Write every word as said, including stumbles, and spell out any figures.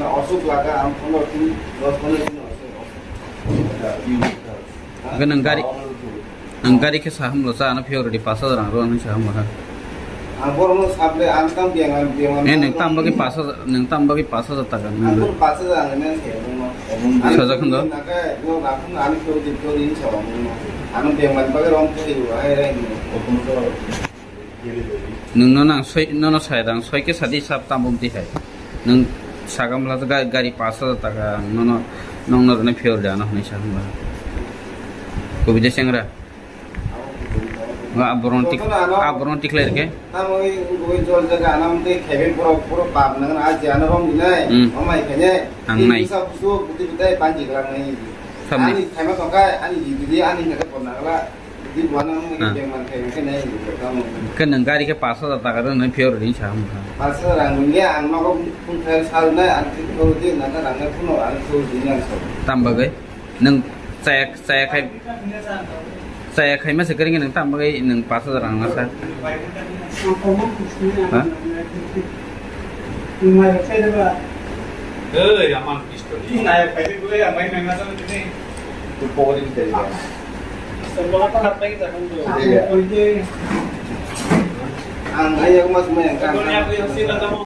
Osuk laga, ang pondro din, dos pondro din osuk, osuk. Oke, nwng gari, nwng gari khe sa hamlo cha, ano phiyok rwdi pash hajar rang rw hinwi sa hamlo ha. Ang borokno sabre, ang tang biyang, ang biyang, Eh, nwng tam bagwi pash hajar, nwng tam bagwi pash hajar taka nwng ang rw. Pash hajar ang nang se, ang sajak hwndo? Nang khe, no, ang ani phiyok di, phiyok di sa, ang no. Ano biyang man bagwi rom khe, hai, hai, no. Nwng no nang soi, nono sai rang soi khe sadi sab tamo bwtwi hai. Nwng sagam bwla ga-, gari pash hajar taka nono, nongno rwna phiyok rwdi ano hinwi sa hwnba. Kubui de sengra. Wa aborong tik, aborong tik lai rwkhe. Tamo ui, ui jol jaga anam de khebe puro, puro pap nang na aji ano rom dinai. Hmm. Omai khene. Ang nai. Sa busu buti butai panji klang nai. Samni. Ani khaima tongkai, ani jibidi, ani kata pona kala. Di buana mo Ah. Yang man khaima khe nai, kamo. Khe nwng gari khe pash hajar taka rwna phiyok rwdi sa hwnba. Pash hajar rang nungya, ang nogo phung khai sal nai, ang tik khoro di, nata rang nai phuno, ang khoro di nang so. Tam bagwi? Nwng chaya, chaya khai, chaya khai masa kering nwng tam bagwi nwng pash hajar rang masa. Ha? Ei, aman pistol. Tu pokori ni tadi. Iya. Ang ayah mas mayang kan.